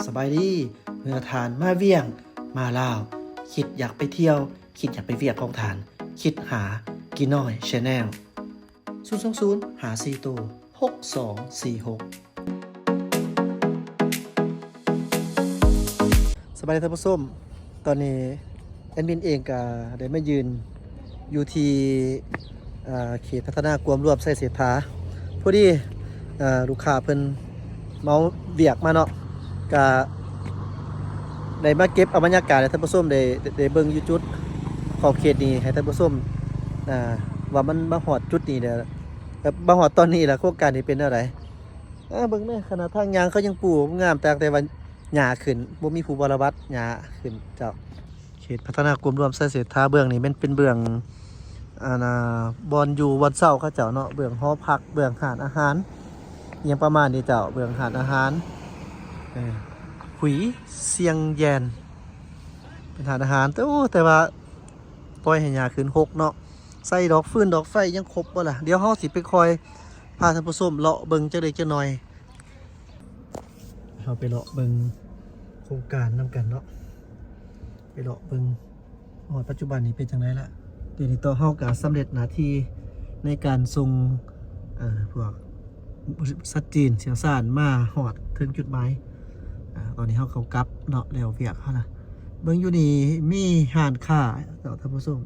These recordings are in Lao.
ສະບາຍດີ ເມື່ອທ່ານມາວຽງ ມາລາວ ຄິດຢາກໄປທ່ຽວ ຄິດຢາກໄປວຽກຂອງທ່ານ ຄິດຫາກີນ້ອຍ Channel ສູນສອງສູນ ຫ້າສີ່ໂຕ ຫົກສອງສີ່ຫົກ. ສະບາຍດີທ່ານຜູ້ຊົມ, ຕອນນີ້ແອດມິນເອງກໍໄດ້ມາຢືນຢູ່ທີ່ ເຂດພັດທະນາກວມລວມໄຊເສດຖາ ພໍດີ ລູກຄ້າເພິ່ນເມົາວຽກມາເນາະ ກະໄດ້ມາເກັບເອົາບັນຍາກາດໃຫ້ທ່ານຜູ້ຊົມໄດ້ ໄດ້ເບິ່ງຢູ່ຈຸດຂອບເຂດນີ້ ໃຫ້ທ່ານຜູ້ຊົມ ອ່າ ວ່າມັນມາຮອດຈຸດນີ້ແລ້ວ ມາຮອດຕອນນີ້ລະ ໂຄງການນີ້ເປັນແນວໃດ. ເບິ່ງເດີ ຂະໜາດທາງຍ່າງເຂົາຍັງປູງາມ ແຕ່ ແຕ່ວ່າຫຍ້າຂຶ້ນ ບໍ່ມີຜູ້ບໍລະບັດ ຫຍ້າຂຶ້ນເຈົ້າ. ເຂດພັດທະນາກວມລວມໄຊເສດຖາ ເບື້ອງນີ້ແມ່ນເປັນເບື້ອງ ອັນນ່າ ບ່ອນຢູ່ບ່ອນເຊົາເຂົາເຈົ້າເນາະ ເບື້ອງຫໍພັກ ເບື້ອງຮ້ານອາຫານ ອີ່ຫຍັງປະມານນີ້ເຈົ້າ ເບື້ອງຮ້ານອາຫານ ເອີ ຫຸຍຊຽງແຢນ ເປັນຮ້ານອາຫານ ແຕ່ ໂອ້ ແຕ່ວ່າປ່ອຍໃຫ້ຫຍ້າຂຶ້ນຮົກເນາະ ໃສ່ດອກຟືນດອກໄຟຍັງຄົບບໍ່ລະ? ດຽວເຮົາຊິໄປຄ່ອຍພາທ່ານຜູ້ຊົມເລາະເບິ່ງຈັກເລັກຈັກໜ້ອຍ. ເຮົາໄປເລາະເບິ່ງໂຄງການນຳກັນເນາະ ໄປເລາະເບິ່ງ ຮອດປັດຈຸບັນນີ້ເປັນຈັ່ງໃດລະ. ດຽວນີ້ໂຕເຮົາກໍສຳເລັດໜ້າທີ່ໃນການສົ່ງ ເອີ ພວກບໍລິສັດຈີນຊ່ຽວຊານມາຮອດເຖິງຈຸດໝາຍ. ອາ ຕອນນີ້ເຮົາກໍກັບເນາະ ແລ້ວວຽກເຮົານະ. ເບິ່ງຢູ່ນີ້ມີຮ້ານຄ້າເຈົ້າທ່ານຜູ້ຊົມ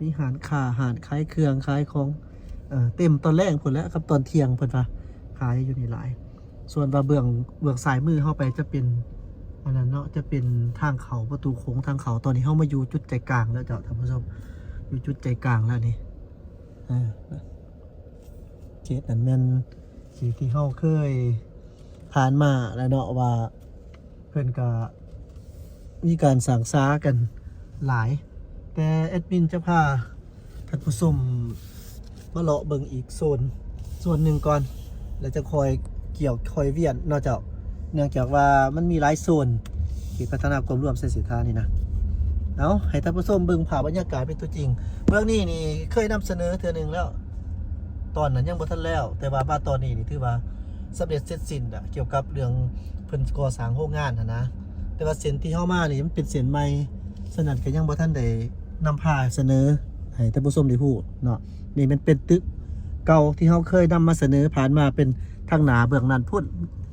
ມີຮ້ານຄ້າ ຮ້ານຂາຍເຄື່ອງຂາຍຂອງ ເອີ ເຕັມຕອນແລງພຸ້ນແຫຼະ ກັບຕອນທ່ຽງເພິ່ນວ່າຂາຍຢູ່ນີ້ຫຼາຍ. ສ່ວນວ່າເບື້ອງ ເບື້ອງຊ້າຍມືເຮົາໄປຈະເປັນອັນນັ້ນເນາະ ຈະເປັນທາງເຂົ້າ ປະຕູໂຂງທາງເຂົ້າ. ຕອນນີ້ເຮົາມາຢູ່ຈຸດໃຈກາງແລ້ວເຈົ້າທ່ານຜູ້ຊົມ ຢູ່ຈຸດໃຈກາງແລ້ວນີ້. ເອີ ເຂດນັ້ນແມ່ນເຂດທີ່ເຮົາເຄີຍຜ່ານມາແລ້ວເນາະ ວ່າເພິ່ນກະມີການສ້າງສາກັນຫຼາຍ ແຕ່ແອດມິນຈະພາ ທ່ານຜູ້ຊົມມາເລາະເບິ່ງອີກໂຊນ ໂຊນໜຶ່ງກ່ອນ ແລ້ວຈະຄ່ອຍກ່ຽວຄ່ອຍວຽນເນາະເຈົ້າ. ເນື່ອງຈາກວ່າມັນມີຫຼາຍໂຊນ ເຂດພັດທະນາກວມລວມໄຊເສດຖານີ້ນະ. ເອົາ ໃຫ້ທ່ານຜູ້ຊົມເບິ່ງພາບບັນຍາກາດເປັນຕົວຈິງ. ເບື້ອງນີ້ນີ້ເຄີຍນຳສະເໜີເທື່ອໜຶ່ງແລ້ວ ຕອນນັ້ນຍັງບໍ່ທັນແລ້ວ ແຕ່ວ່າມາຕອນນີ້ນີ້ຖືວ່າສຳເລັດເສັດສິ້ນລະ ກ່ຽວກັບເລື່ອງເພິ່ນກໍ່ສ້າງໂຮງງານຫັ້ນນະ. ແຕ່ວ່າເສັ້ນທີ່ເຮົາມານີ້ມັນເປັນເສັ້ນໃໝ່ ສະນັ້ນກໍຍັງບໍ່ທັນໄດ້ນຳພາສະເໜີໃຫ້ທ່ານຜູ້ຊົມໄດ້ຮູ້ເນາະ. ນີ້ແມ່ນເປັນຕຶກເກົ່າທີ່ເຮົາເຄີຍນຳມາສະເໜີຜ່ານມາ ເປັນທາງໜ້າເບື້ອງນັ້ນພຸ້ນ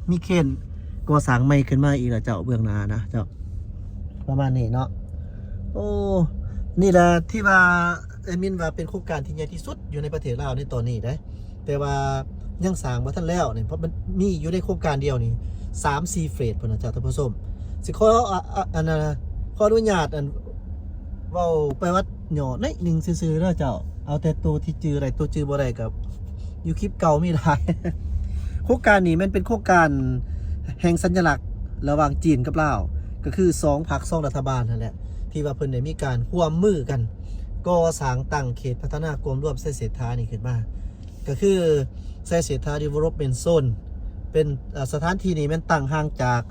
ມີເຄນກໍ່ສ້າງໃໝ່ຂຶ້ນມາອີກແລ້ວເຈົ້າ ເບື້ອງໜ້ານະເຈົ້າ ປະມານນີ້ເນາະ. ໂອ້ ນີ້ລະທີ່ວ່າແອດມິນວ່າເປັນໂຄງການທີ່ໃຫຍ່ທີ່ສຸດຢູ່ໃນປະເທດລາວໃນຕອນນີ້ເດ້. ແຕ່ວ່າຍັງສ້າງບໍ່ທັນແລ້ວນີ້ ເພາະມັນມີຢູ່ໃນໂຄງການດຽວນີ້ສາມສີ່ເຟສພຸ້ນນະເຈົ້າທ່ານຜູ້ຊົມ. ຊິຂໍ ອາ ອາ ອັນນະ ຂໍອະນຸຍາດ ອັນ ເວົ້າປະຫວັດຫຍໍ້ໜ້ອຍໜຶ່ງຊື່ໆເດີເຈົ້າ. ເອົາແຕ່ໂຕທີ່ຈື່ໄດ້ ໂຕຈື່ບໍ່ໄດ້ກໍຢູ່ຄລິບເກົ່າມີຫຼາຍ. ໂຄງການນີ້ແມ່ນເປັນໂຄງການແຫ່ງສັນຍະລັກລະຫວ່າງຈີນກັບລາວ ກໍຄືສອງພັກສອງລັດຖະບານຫັ້ນແຫຼະ ທີ່ວ່າເພິ່ນໄດ້ມີການຮ່ວມມືກັນກໍ່ສ້າງຕັ້ງເຂດພັດທະນາກວມລວມໄຊເສດຖານີ້ຂຶ້ນມາ. ກໍຄືໄຊເສດຖາ Development Zone ເປັນ ເອີ ສະຖານທີ່ນີ້ແມ່ນຕັ້ງຫ່າງຈາກ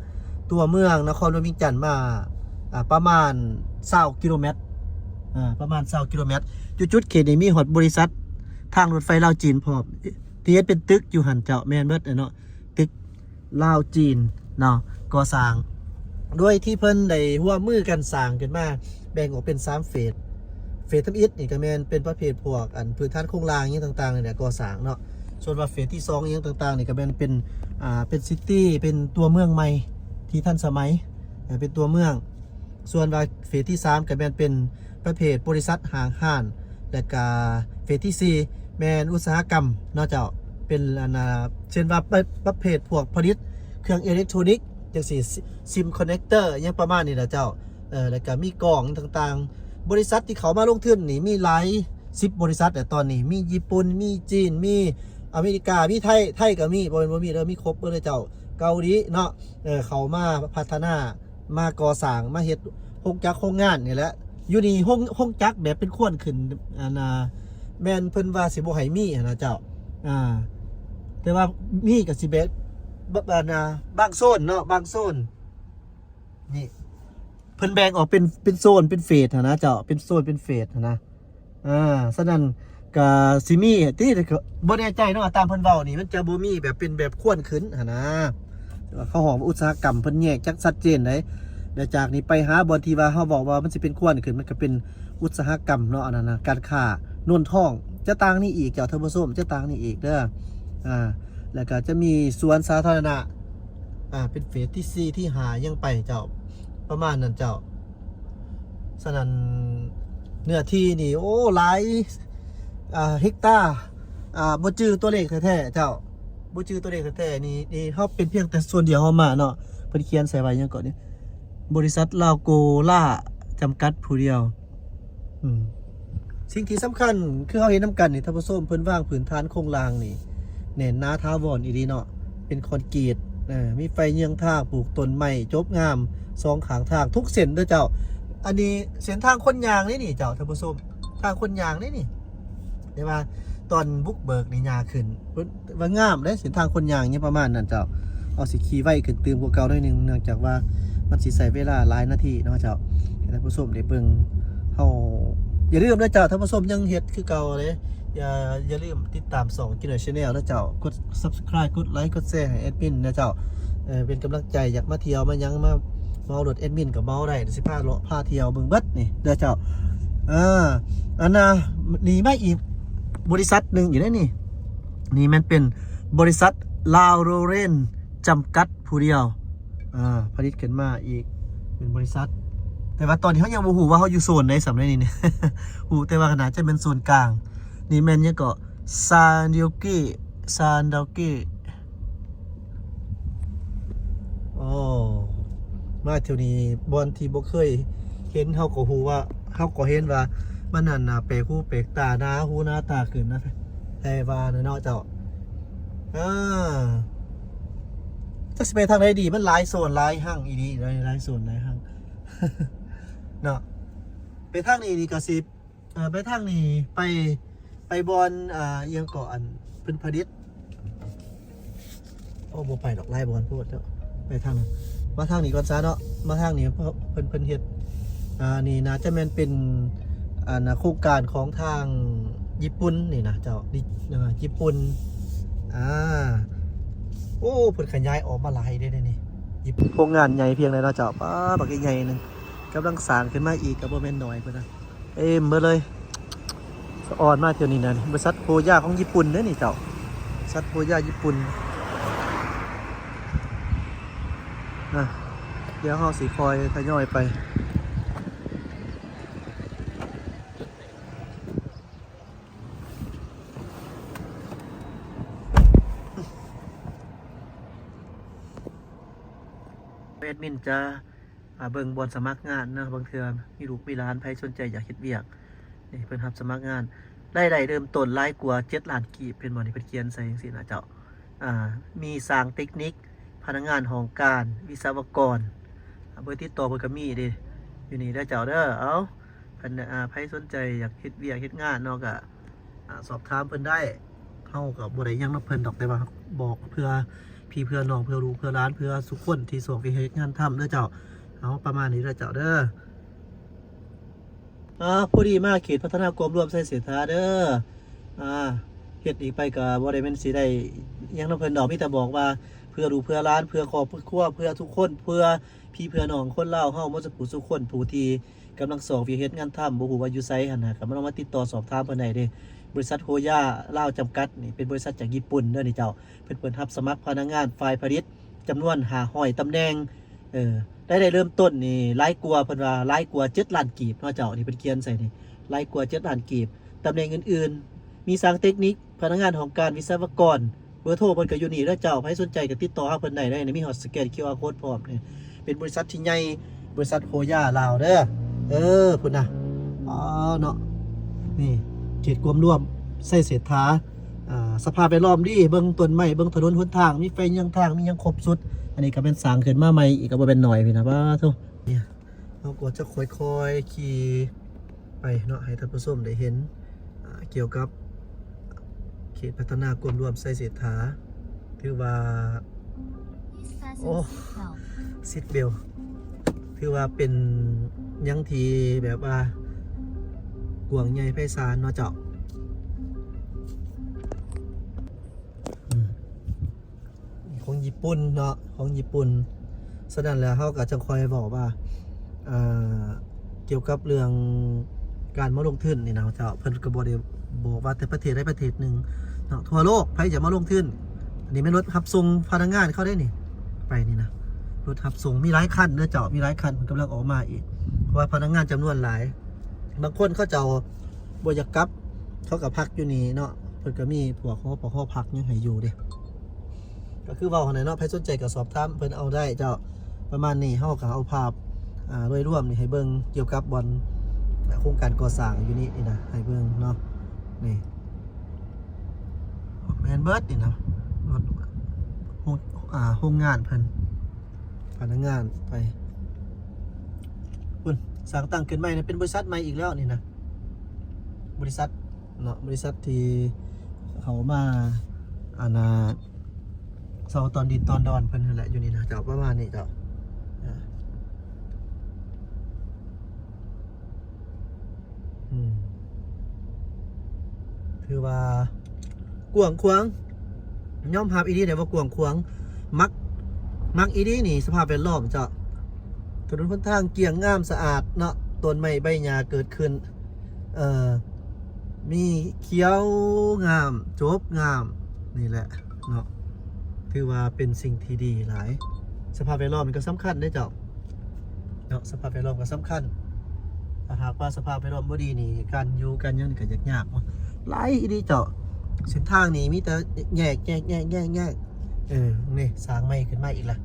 ຕົວເມືອງນະຄອນຫຼວງວຽງຈັນມາ ອາ ປະມານຊາວກິໂລແມັດ ອາ ປະມານຊາວກິໂລແມັດ. ຢູ່ຈຸດເຂດນີ້ມີຮອດບໍລິສັດທາງລົດໄຟລາວຈີນພ້ອມ ທີ່ເຮັດເປັນຕຶກຢູ່ຫັ້ນເຈົ້າ ແມ່ນເບິດເນາະ ຕຶກ ລາວຈີນເນາະ ກໍ່ສ້າງ ໂດຍທີ່ເພິ່ນໄດ້ຮ່ວມມືກັນສ້າງຂຶ້ນມາ ແບ່ງອອກເປັນສາມເຟສ. ເຟສທຳອິດນີ້ກໍແມ່ນເປັນປະເພດພວກ ອັນ ພື້ນຖານໂຄງລ່າງຫຍັງຕ່າງໆນີ້ແຫຼະ ກໍ່ສ້າງເນາະ. ສ່ວນວ່າເຟສທີສອງຫຍັງຕ່າງໆນີ້ກໍແມ່ນເປັນ ອ່າ ເປັນຊິຕີ ເປັນຕົວເມືອງໃໝ່ທີ່ທັນສະໄໝ ເປັນຕົວເມືອງ. ສ່ວນວ່າເຟສທີສາມກໍແມ່ນເປັນປະເພດບໍລິສັດຫ້າງຮ້ານ ແລະກະເຟສທີສີ່ແມ່ນອຸດສາຫະກຳເນາະເຈົ້າ ເປັນອັນນ່າ ເຊັ່ນວ່າປະ ປະເພດພວກຜະລິດເຄື່ອງເອເລັກໂທນິກຈັ່ງຊີ້ ຊິມຄອນເນັກເຕີ ຫຍັງປະມານນີ້ລະເຈົ້າ. ເອີ ແລະກະມີກ້ອງຕ່າງໆ ບໍລິສັດທີ່ເຂົ້າມາລົງທຶນນີ້ມີຫຼາຍສິບບໍລິສັດແຫຼະຕອນນີ້ ມີຍີ່ປຸ່ນ ມີຈີນ ມີອາເມລິກາ ມີໄທ ໄທກໍມີ ບໍ່ແມ່ນບໍ່ມີເດີ ມີຄົບເບີດເລີຍເຈົ້າ ເກົາຫຼີເນາະ ເອີ ເຂົ້າມາພັດທະນາ ມາກໍ່ສ້າງ ມາເຮັດໂຮງຈັກໂຮງງານນີ້ແຫຼະ. ຢູ່ນີ້ໂຮງ ໂຮງຈັກແບບເປັນຄວັນຂຶ້ນ ອັນນ່າ ແມ່ນເພິ່ນວ່າຊິບໍ່ໃຫ້ມີຫັ້ນນະເຈົ້າ ອ່າ ແຕ່ວ່າມີກໍຊິແບບ ບ- ອັນນ່າ ບາງໂຊນເນາະ ບາງໂຊນ ນີ້ ເພິ່ນແບ່ງອອກເປັນ ເປັນໂຊນ ເປັນເຟສຫັ້ນນະເຈົ້າ ເປັນໂຊນ ເປັນເຟສຫັ້ນນະ. ອ່າ ສະນັ້ນກະຊິມີຕິ ກະບໍ່ແນ່ໃຈເນາະ ຕາມເພິ່ນເວົ້ານີ້ ມັນຈະບໍ່ມີແບບເປັນແບບຄວັນຂຶ້ນຫັ້ນນະ. ເຂົາຮ້ອງວ່າອຸດສາຫະກຳ ເພິ່ນແຍກຈັດຊັດເຈນເດ້. ແລ້ວຈາກນີ້ໄປຫາບ່ອນທີ່ວ່າເຮົາເວົ້າວ່າມັນຊິເປັນຄວັນຂຶ້ນ ມັນກໍເປັນອຸດສາຫະກຳເນາະ ອັນນັ້ນນະ ການຄ້າ ໂນນທອງ ຈະຕ່າງນີ້ອີກເຈົ້າ ທ່ານຜູ້ຊົມ ຈະຕ່າງນີ້ອີກເດີ. ອ່າ ແລ້ວກໍຈະມີສວນສາທາລະນະ ອ່າ ເປັນເຟສທີສີ່ ທີຫ້າ ຍັງໄປເຈົ້າ ປະມານນັ້ນເຈົ້າ. ສະນັ້ນເນື້ອທີ່ນີ້ ໂອ້ ຫຼາຍ ອ່າ ເຮັກຕາ ອ່າ ບໍ່ຈື່ຕົວເລກແທ້ໆເຈົ້າ ບໍ່ຈື່ຕົວເລກແທ້ໆ ນີ້ ນີ້ເຮົາເປັນພຽງແຕ່ສ່ວນດຽວເຮົາມາເນາະ. ເພິ່ນຂຽນໃສ່ວ່າຫຍັງເກາະນີ້ ບໍລິສັດລາວໂກລາຈຳກັດຜູ້ດຽວ. ອືມ ສິ່ງທີ່ສຳຄັນຄືເຮົາເຫັນນຳກັນນີ້ ທ່ານຜູ້ຊົມ ເພິ່ນວາງພື້ນຖານໂຄງລ່າງນີ້ແໜ້ນໜາຖາວອນອີ່ຫຼີເນາະ ເປັນຄອນກຣີດ ເອີ ມີໄຟເຍືອງທາງ ປູກຕົ້ນໄມ້ຈົບງາມສອງຂ້າງທາງທຸກເສັ້ນເດີເຈົ້າ. ອັນນີ້ເສັ້ນທາງຄົນຍ່າງເດ້ນີ້ເຈົ້າ ທ່ານຜູ້ຊົມ ທາງຄົນຍ່າງເດ້ນີ້ ແຕ່ວ່າຕອນບຸກເບີກນີ້ຫຍ້າຂຶ້ນ ເພິ່ນວ່າງາມເດ້ ເສັ້ນທາງຄົນຍ່າງຫຍັງປະມານນັ້ນເຈົ້າ. ເຮົາຊິຂີ່ໄວຂຶ້ນຕື່ມກວ່າເກົ່າໜ້ອຍໜຶ່ງ ເນື່ອງຈາກວ່າມັນຊິໃຊ້ເວລາຫຼາຍນາທີເນາະເຈົ້າ ໃຫ້ທ່ານຜູ້ຊົມໄດ້ເບິ່ງ. ເຮົາ ຢ່າລືມເດີເຈົ້າ ທ່ານຜູ້ຊົມ ຍັງເຮັດຄືເກົ່າເດ້ ຢ່າ ຢ່າລືມຕິດຕາມຊ່ອງ Junior Channel ເດີເຈົ້າ ກົດ Subscribe ກົດໄລ ກົດແຊໃຫ້ແອດມິນເດີເຈົ້າ. ເອີ ເປັນກຳລັງໃຈ ຢາກມາທ່ຽວມາຫຍັງ ມາເໝົາລົດແອດມິນກໍເໝົາໄດ້ ຊິພາເລາະພາທ່ຽວເບິ່ງເບິດນີ້ເດີເຈົ້າ. ເອີ ອັນນ່າ ນີ້ມາອີກບໍລິສັດໜຶ່ງອີກເດ້ນີ້ ນີ້ແມ່ນເປັນບໍລິສັດລາວໂຣເຣນຈຳກັດຜູ້ດຽວ ອ່າ ຜະລິດຂຶ້ນມາອີກເປັນບໍລິສັດ ແຕ່ວ່າຕອນນີ້ເຮົາຍັງບໍ່ຮູ້ວ່າເຮົາຢູ່ໂຊນໃດສ່ຳໃດນີ້ ຮູ້ແຕ່ວ່າໜ້າຈະແມ່ນໂຊນກາງ. ນີ້ແມ່ນຫຍັງເກາະ ຊານດິວກີ ຊານດາວກີ ໂອ້ ມາແຖວນີ້ ບ່ອນທີ່ບໍ່ເຄີຍເຫັນ ເຮົາກໍຮູ້ວ່າ ເຮົາກໍເຫັນວ່າມັນນັ້ນໜ້າແປກຫູແປກຕາ ໜ້າຫູໜ້າຕາຂຶ້ນນະ ແຕ່ວ່າເນາະເຈົ້າ. ເອີ ຈັກຊິໄປທາງໃດດີ ມັນຫຼາຍໂຊນຫຼາຍຮັງອີ່ຫຼີ ຫຼາຍ ຫຼາຍໂຊນຫຼາຍຮັງເນາະ. ໄປທາງນີ້ນີ້ກໍຊິ ເອີ ໄປທາງນີ້ ໄປ ໄປບ່ອນ ອ່າ ອີ່ຫຍັງເກາະ ອັນເພິ່ນຜະລິດ ໂອ້ ບໍ່ໄປດອກ ຫຼາຍບ່ອນໂພດເນາະ. ໄປທາງ ມາທາງນີ້ກ່ອນຊະເນາະ ມາທາງນີ້ ເພິ່ນ ເພິ່ນເຮັດ ອ່າ ນີ້ໜ້າຈະແມ່ນເປັນ ອັນ ໂຄງການຂອງທາງຍີ່ປຸ່ນນີ້ນະເຈົ້າ ຍີ່ ອ່າ ຍີ່ປຸ່ນ ອ່າ ໂອ້ ເພິ່ນຂະຫຍາຍອອກມາຫຼາຍເດ້ນີ້ ຍີ່ປຸ່ນ ໂຄງງານໃຫຍ່ພຽງໃດເນາະເຈົ້າ ປ້າ ບັກໃຫຍ່ໜຶ່ງ ກຳລັງສ້າງຂຶ້ນມາອີກ ກໍບໍ່ແມ່ນໜ້ອຍພຸ້ນນະ. ເຕັມເບິດເລີຍ ສະອອນມາທ່ຽວນີ້ນະ ບໍລິສັດໂຮຢາຂອງຍີ່ປຸ່ນເດ້ນີ້ເຈົ້າ ບໍລິສັດໂຮຢາຍີ່ປຸ່ນນະ. ດຽວເຮົາຊິຄ່ອຍທະຍອຍໄປ. ແອດມິນຈະ ອ່າ ເບິ່ງບ່ອນສະໝັກງານເນາະ ບາງເທື່ອມີລູກມີຫຼານ ໃຜສົນໃຈຢາກເຮັດວຽກ ນີ້ເພິ່ນຮັບສະໝັກງານ ລາຍໄດ້ເລີ່ມຕົ້ນຫຼາຍກວ່າເຈັດລ້ານກີບ ເຫັນບໍ່ນີ້ ເພິ່ນຂຽນໃສ່ຈັ່ງຊີ້ນະເຈົ້າ. ອ່າ ມີຊ່າງເຕັກນິກ ພະນັກງານຫ້ອງການ ວິສະວະກອນ ເບີຕິດຕໍ່ເພິ່ນກໍມີເດ້ ຢູ່ນີ້ເດີເຈົ້າເດີ. ເອົາ ຄັນ ອ່າ ໃຜສົນໃຈຢາກເຮັດວຽກເຮັດງານເນາະ ກໍ ອ່າ ສອບຖາມເພິ່ນໄດ້. ເຮົາກໍບໍ່ໄດ້ຫຍັງນຳເພິ່ນດອກ ແຕ່ວ່າບອກເພື່ອພີ່ເພື່ອນ້ອງ ເພື່ອລູກເພື່ອຫຼານ ເພື່ອທຸກຄົນທີ່ຊອກວຽກເຮັດງານທຳເດີເຈົ້າ. ເອົາ ປະມານນີ້ເດີເຈົ້າເດີ. ອ່າ ພໍດີມາເຂດພັດທະນາກວມລວມໄຊເສດຖາເດີ. ອ່າ ເຮັດນີ້ໄປກໍບໍ່ໄດ້ແມ່ນຊິໄດ້ຫຍັງນຳເພິ່ນດອກ ມີແຕ່ບອກວ່າເພື່ອລູກເພື່ອຫຼານ ເພື່ອຄອບເພື່ອຄົວ ເພື່ອທຸກຄົນ ເພື່ອພີ່ເພື່ອນ້ອງຄົນລາວເຮົາໝົດສູ່ຜູ້ສູ່ຄົນ ຜູ້ທີ່ ກຳລັງຊອກວຽກເຮັດງານທຳ ບໍ່ຮູ້ວ່າຢູ່ໃສຫັ້ນນະ ກໍມາລອງມາຕິດຕໍ່ສອບຖາມເພິ່ນໄດ້ເດ້. ບໍລິສັດໂຮຢາລາວຈຳກັດນີ້ ເປັນບໍລິສັດຈາກຍີ່ປຸ່ນເດີນີ້ເຈົ້າ. ເພິ່ນເປີດຮັບສະໝັກພະນັກງານຝ່າຍຜະລິດຈຳນວນຫ້າຮ້ອຍຕຳແໜ່ງ. ເອີ ລາຍໄດ້ເລີ່ມຕົ້ນນີ້ຫຼາຍກວ່າ ເພິ່ນວ່າຫຼາຍກວ່າເຈັດລ້ານກີບເນາະເຈົ້າ. ນີ້ເພິ່ນຂຽນໃສ່ນີ້ ຫຼາຍກວ່າເຈັດລ້ານກີບ. ຕຳແໜ່ງອື່ນໆ ມີຊ່າງເຕັກນິກ ພະນັກງານຫ້ອງການ ວິສະວະກອນ. ເບີໂທເພິ່ນກໍຢູ່ນີ້ເດີເຈົ້າ ໃຜສົນໃຈກໍຕິດຕໍ່ຫາເພິ່ນໄດ້ເດີ. ນີ້ມີຮອດສະແກນຄິວອາໂຄດພ້ອມ. ນີ້ເປັນບໍລິສັດທີ່ໃຫຍ່ ບໍລິສັດໂຮຢາລາວເດີ. ເອີ ພຸ້ນນະ ອໍ ເນາະ ນີ້ເຂດກວມລວມໄຊເສດຖາ. ອ່າ ສະພາບແວດລ້ອມດີ ເບິ່ງຕົ້ນໄມ້ ເບິ່ງຖະໜົນຫົນທາງ ມີໄຟເຍືອງທາງ ມີຫຍັງຄົບສຸດ. ອັນນີ້ກໍແມ່ນສ້າງຂຶ້ນມາໃໝ່ອີກ ກໍບໍ່ແມ່ນໜ້ອຍພີ້ນະ ປາໂທ. ເຮົາກໍຈະຄ່ອຍໆຂີ່ໄປເນາະ ໃຫ້ທ່ານຜູ້ຊົມໄດ້ເຫັນ ອ່າ ກ່ຽວກັບເຂດພັດທະນາກວມລວມໄຊເສດຖາ. ຖືວ່າ ໂອ້ ຊີດເບວ ຖືວ່າເປັນຫຍັງທີ່ແບບວ່າກວ້າງໃຫຍ່ໄພສານເນາະເຈົ້າ. ອືມ ຂອງຍີ່ ປຸ່ນເນາະ ຂອງຍີ່ປຸ່ນ. ສະນັ້ນແລ້ວເຮົາກໍຈະຄ່ອຍເວົ້າວ່າ ເອີ ກ່ຽວກັບເລື່ອງການມາລົງທຶນນີ້ນະເຈົ້າ, ເພິ່ນກໍບໍ່ໄດ້ບອກວ່າແຕ່ປະເທດໃດປະເທດໜຶ່ງເນາະ, ທົ່ວໂລກໃຜຈະມາລົງທຶນ. ອັນນີ້ແມ່ນລົດຮັບສົ່ງພະນັກງານເຂົາເດ້ນີ້ ໄປນີ້ນະ, ລົດຮັບສົ່ງມີຫຼາຍຄັນເດີເຈົ້າ, ມີຫຼາຍຄັນເພິ່ນກຳລັງອອກມາອີກ ເພາະວ່າພະນັກງານຈຳນວນຫຼາຍ. ບາງຄົນເຂົາເຈົ້າບໍ່ຢາກກັບ ເຂົາກໍພັກຢູ່ນີ້ເນາະ, ເພິ່ນກໍມີພວກ ຮປພ ພັກຫຍັງໃຫ້ຢູ່ເດ້. ກໍຄືເວົ້າຫັ້ນແຫຼະເນາະ, ໃຜສົນໃຈກໍສອບຖາມເພິ່ນເອົາໄດ້ເຈົ້າ. ປະມານນີ້ ເຮົາກໍເອົາພາບ ອ່າ ໂດຍລວມນີ້ໃຫ້ເບິ່ງ ກ່ຽວກັບບ່ອນ ອ່າ ໂຄງການກໍ່ສ້າງຢູ່ນີ້ນີ້ນະ ໃຫ້ເບິ່ງເນາະ. ນີ້ ແມ່ນເບິດນີ້ນະ ລົດ ໂຮງ ອ່າ ໂຮງງານເພິ່ນ ພະນັກງານໄປພຸ້ນ. ສ້າງຕັ້ງຂຶ້ນໃໝ່ນະ ເປັນບໍລິສັດໃໝ່ອີກແລ້ວນີ້ນະ, ບໍລິສັດເນາະ, ບໍລິສັດທີ່ເຂົາມາ ອັນນ່າ ເຊົ່າຕອນດິນຕອນດອນເພິ່ນຫັ້ນແຫຼະ ຢູ່ນີ້ນະເຈົ້າ, ປະມານນີ້ເຈົ້າ. ອາ ອືມ ຖືວ່າກວ້າງຂວາງ, ຍອມຮັບອີ່ຫຼີໄດ້ວ່າກວ້າງຂວາງ. ມັກ ມັກອີ່ຫຼີນີ້ ສະພາບແວດລ້ອມເຈົ້າ, ຖະໜົນຫົນທາງກ້ຽງງາມສະອາດເນາະ, ຕົ້ນໄມ້ໃບຫຍ້າເກີດຂຶ້ນ ເອີ ມີຂຽວງາມ ຈົບງາມ ນີ້ແຫຼະເນາະ, ຖືວ່າເປັນສິ່ງທີ່ດີຫຼາຍ. ສະພາບແວດລ້ອມນີ້ກໍສຳຄັນເດ້ເຈົ້າເນາະ, ສະພາບແວດລ້ອມກໍສຳຄັນ. ຖ້າຫາກວ່າສະພາບແວດລ້ອມບໍ່ດີນີ້ ການຢູ່ການຫຍັງນີ້ກໍຍາກໆເນາະ, ຫຼາຍອີ່ຫຼີເຈົ້າ. ເສັ້ນທາງນີ້ມີແຕ່ແຍກໆໆໆ ເອີ ນີ້ສ້າງໃໝ່ຂຶ້ນມາອີກລະ.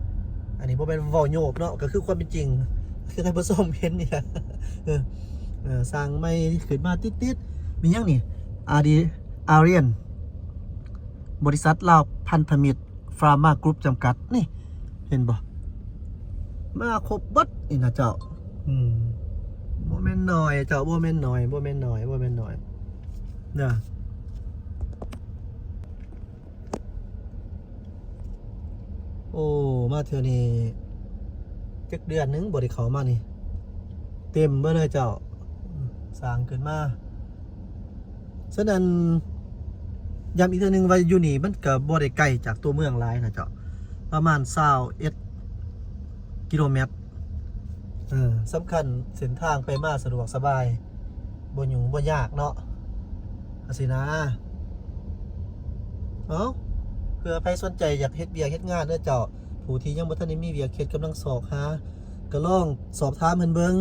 ອັນນີ້ບໍ່ແມ່ນເວົ້າໂຍບເນາະ, ກໍຄືຄວາມເປັນຈິງ ຄືທ່ານຜູ້ຊົມເຫັນນີ້ລະ. ເອີ ເອີ ສ້າງໃໝ່ຂຶ້ນມາຕິດໆ. ມີຫຍັງນີ້? ອາດີ ອາຣຽນ ບໍລິສັດລາວພັນທະມິດ ຟາມາກຣຸບຈຳກັດ ນີ້ ເຫັນບໍ່? ມາຄົບເບິດນີ້ນະເຈົ້າ. ອືມ ບໍ່ແມ່ນໜ້ອຍເຈົ້າ, ບໍ່ແມ່ນໜ້ອຍ ບໍ່ແມ່ນໜ້ອຍ ບໍ່ແມ່ນໜ້ອຍເດີ. ໂອ້ ມາເທື່ອນີ້ຈັກເດືອນໜຶ່ງບໍ່ໄດ້ເຂົ້າມານີ້ ເຕັມເບິດເລີຍເຈົ້າ, ສ້າງຂຶ້ນມາ. ສະນັ້ນ ຢ້ຳອີກເທື່ອໜຶ່ງວ່າຢູ່ນີ້ມັນກະບໍ່ໄດ້ໄກຈາກຕົວເມືອງຫຼາຍນະເຈົ້າ, ປະມານຊາວເອັດກິໂລແມັດ. ເອີ ສຳຄັນເສັ້ນທາງໄປມາສະດວກສະບາຍ ບໍ່ຫຍຸ້ງບໍ່ຍາກເນາະ ຈັ່ງຊີ້ນະ. ເອົ້າ ເພື່ອໃຜສົນໃຈຢາກເຮັດວຽກເຮັດງານເດີເຈົ້າ, ຜູ້ທີ່ຍັງບໍ່ທັນໄດ້ມີວຽກເຮັດ ກຳລັງຊອກຫາ ກໍລອງສອບຖາມເພິ່ນເບິ່ງ.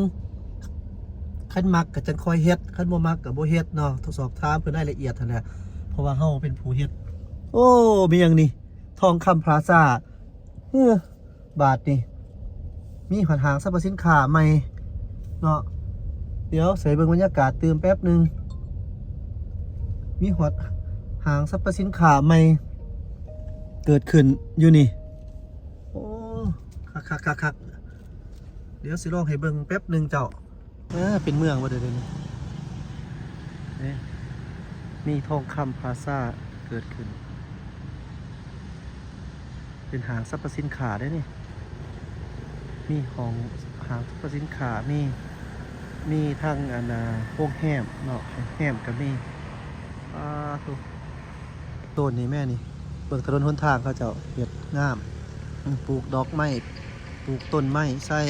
ຄັນມັກກໍຈັ່ງຄ່ອຍເຮັດ, ຄັນບໍ່ມັກກໍບໍ່ເຮັດເນາະ, ຕ້ອງສອບຖາມເພິ່ນລາຍລະອຽດຫັ້ນແຫຼະ ເພາະວ່າເຮົາເປັນຜູ້ເຮັດ. ໂອ້ ມີຫຍັງນີ້? ທອງຄຳພລາຊາ. ເອີ ບາດນີ້ ມີຮອດຫ້າງສັບພະສິນຄ້າໃໝ່ເນາະ. ດຽວໃສ່ເບິ່ງບັນຍາກາດຕື່ມແປັບໜຶ່ງ. ມີຮອດຫ້າງສັບພະສິນຄ້າໃໝ່ເກີດຂຶ້ນຢູ່ນີ້. ໂອ້ ຄັກໆໆໆ. ດຽວຊິລອງໃຫ້ເບິ່ງແປັບໜຶ່ງເຈົ້າ. ເອີ ເປັນເມືອງບໍ່ໄດ້ເດນີ້. ນີ້ ມີທອງຄຳພລາຊາເກີດຂຶ້ນ ເປັນຫ້າງສັບພະສິນຄ້າເດ້ນີ້. ມີຫ້ອງ ຫ້າງສັບພະສິນຄ້າ ມີ ມີທັງ ອັນນ່າ ໂຮງແຮມເນາະ, ໂຮງແຮມກໍມີ. ປາໂທ້ ໂຕນນີ້ແມ່ນີ້ ເບິ່ງຖະໜົນຫົນທາງເຂົາເຈົ້າເຮັດງາມ, ອືມ ປູກດອກໄມ້ ປູກຕົ້ນໄມ້ໃສ່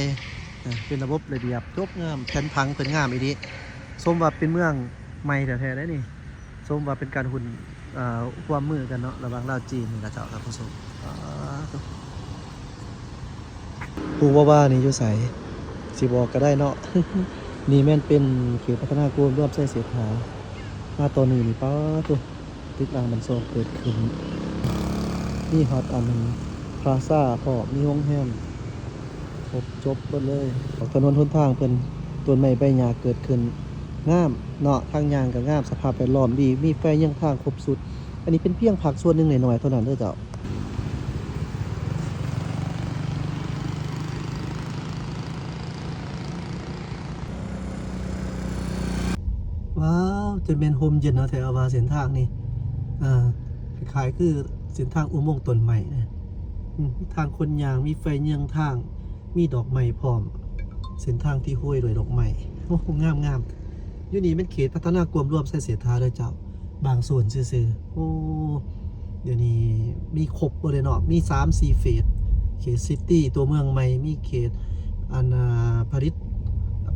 ເອີ ເປັນລະບົບລະບຽບ ຈົບງາມ, ແຜນຜັງເພິ່ນງາມອີ່ຫຼີ. ສົມວ່າເປັນເມືອງໃໝ່ແທ້ໆເດ້ນີ້, ສົມວ່າເປັນການຮຸ້ນ ເອີ ຮ່ວມມືກັນເນາະ ລະຫວ່າງລາວຈີນນີ້ລະເຈົ້າ ທ່ານຜູ້ຊົມ. ປາໂທ້ ຮູ້ບໍ່ວ່ານີ້ຢູ່ໃສ? ຊິບອກກໍໄດ້ເນາະ. ນີ້ແມ່ນເປັນເຂດພັດທະນາໂກລມລວມໄຊເສດຖາ. ມາຕອນນີ້ນີ້ ປາໂທ້ ຕຶກລາງບ້ານຊ່ອງເກີດຂຶ້ນ, ມີຮອດອັນພລາຊາພ້ອມ, ມີໂຮງແຮມ ຄົບຈົບເບິດເລີຍ. ຖະໜົນຫົນທາງເພິ່ນ ຕົ້ນໄມ້ໃບຫຍ້າເກີດຂຶ້ນ ງາມເນາະ, ທາງຍ່າງກໍງາມ, ສະພາບແວດລ້ອມດີ, ມີໄຟເຍືອງທາງຄົບຊຸດ. ອັນນີ້ເປັນພຽງພາກສ່ວນໜຶ່ງໜ້ອຍໆເທົ່ານັ້ນເດີເຈົ້າ. ວ້າວ ຈະແມ່ນຮົ່ມເຢັນເນາະ ແທ້ວ່າເສັ້ນທາງນີ້ ອ່າ ຄ້າຍໆຄືເສັ້ນທາງອຸໂມງຕົ້ນໄມ້ນະ. ອືມ ມີທາງຄົນຍ່າງ, ມີໄຟເຍືອງທາງ, ມີດອກໄມ້ພ້ອມ, ເສັ້ນທາງທີ່ໂຮຍດ້ວຍດອກໄມ້. ໂອ້ ງາມໆ. ຢູ່ນີ້ແມ່ນເຂດພັດທະນາກວມລວມໄຊເສດຖາເດີເຈົ້າ, ບາງໂຊນຊື່ໆ. ໂອ້ ດຽວນີ້ມີຄົບເບິດເລີຍເນາະ ມີສາມສີ່ເຟສ ເຂດຊິຕີ ຕົວເມືອງໃໝ່ ມີເຂດອັນ ອ່າ ຜະລິດ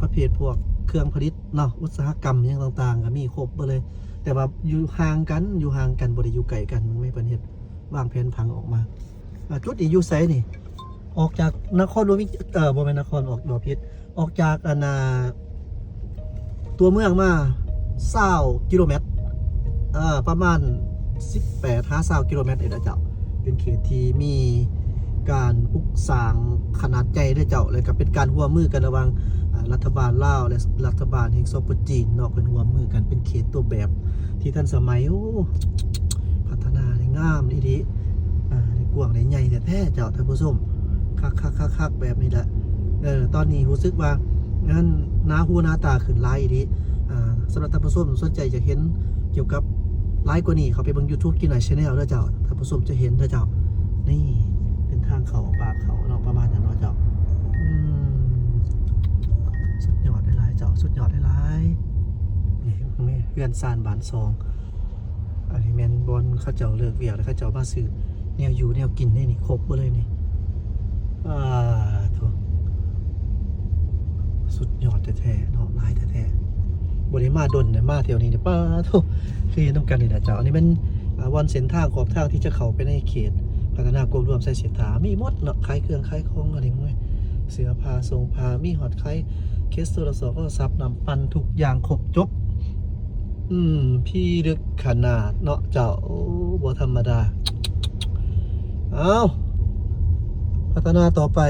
ປະເພດພວກເຄື່ອງຜະລິດເນາະ ອຸດສາຫະກຳຫຍັງຕ່າງໆ ກໍມີຄົບເບິດເລີຍ ແຕ່ວ່າຢູ່ຫ່າງກັນ ຢູ່ຫ່າງກັນ ບໍ່ໄດ້ຢູ່ໃກ້ກັນ ເບິ່ງແມ່ ເພິ່ນເຮັດວາງແຜນຜັງອອກມາ. ອ່າ ຈຸດນີ້ຢູ່ໃສນີ້? ອອກຈາກນະຄອນຫຼວງວຽງ ເອີ ບໍ່ແມ່ນນະຄອນ ອອກ ເວົ້າຜິດ ອອກຈາກອັນ ອ່າ ຕົວເມືອງມາຊາວກິໂລແມັດ ເອີ ປະມານສິບແປດຫາຊາວກິໂລແມັດນີ້ລະເຈົ້າ. ເປັນເຂດທີ່ມີການປຸກສ້າງຂະໜາດໃຫຍ່ເດີເຈົ້າ ແລະກໍເປັນການຮ່ວມມືກັນລະຫວ່າງ ອ່າ ລັດຖະບານລາວ ແລະ ລັດຖະບານແຫ່ງ ສປ ຈີນເນາະ ເພິ່ນຮ່ວມມືກັນ ເປັນເຂດຕົວແບບທີ່ທັນສະໄໝ. ໂອ້ ພັດທະນາໄດ້ງາມອີ່ຫຼີ ອ່າ ໄດ້ກວ້າງໄດ້ໃຫຍ່ແທ້ໆ ເຈົ້າທ່ານຜູ້ຊົມ ຄັກໆໆໆ ແບບນີ້ແຫຼະ. ເອີ ຕອນນີ້ຮູ້ສຶກວ່າງານໜ້າຫູໜ້າຕາຂຶ້ນຫຼາຍອີ່ຫຼີ. ອ່າ ສຳລັບທ່ານຜູ້ຊົມສົນໃຈຢາກເຫັນກ່ຽວກັບຫຼາຍກວ່ານີ້ ເຂົ້າໄປເບິ່ງ YouTube ກິນໜ້ອຍ Channel ເດີເຈົ້າ ທ່ານຜູ້ຊົມຈະເຫັນເດີເຈົ້າ. ນີ້ເປັນທາງເຂົ້າປາກເຂົາເນາະ ປະມານນັ້ນເນາະເຈົ້າ. ອືມ ສຸດຍອດຫຼາຍໆ ເຈົ້າ ສຸດຍອດຫຼາຍໆ. ນີ້ເຮືອນຊານບ້ານຊ່ອງ ອັນນີ້ແມ່ນບ່ອນເຂົາເຈົ້າເລີກວຽກແລ້ວ ເຂົາເຈົ້າມາຊື້ແນວຢູ່ແນວກິນເດ້ນີ້ ຄົບເບິດເລີຍນີ້. ອ່າ ໂທ້ ສຸດຍອດແທ້ໆເນາະ ຫຼາຍແທ້ໆ. ບໍ່ໄດ້ມາດົນເດ້ ມາແຖວນີ້ເດ້ ປາໂທ້ ຄືເຫັນນຳກັນນີ້ລະເຈົ້າ. ອັນນີ້ແມ່ນ ອ່າ ບ່ອນເສັ້ນທາງຂອບທາງທີ່ຈະເຂົ້າໄປໃນເຂດພັດທະນາກວມລວມໄຊເສດຖາ ມີໝົດເນາະ ຂາຍເຄື່ອງຂາຍຂອງ ອັນນີ້ ເສື້ອຜ້າ ສົ່ງຜ້າ ມີຮອດຂາຍເຄສໂທລະສອບ ໂທລະສັບ ນ້ຳປັ່ນ ທຸກຢ່າງຄົບຈົບ. ອືມ ພິລຶກຂະໜາດເນາະເຈົ້າ ໂອ້ ບໍ່ທຳມະດາ. ເອົາ ພັດທະນາຕໍ່ໄປ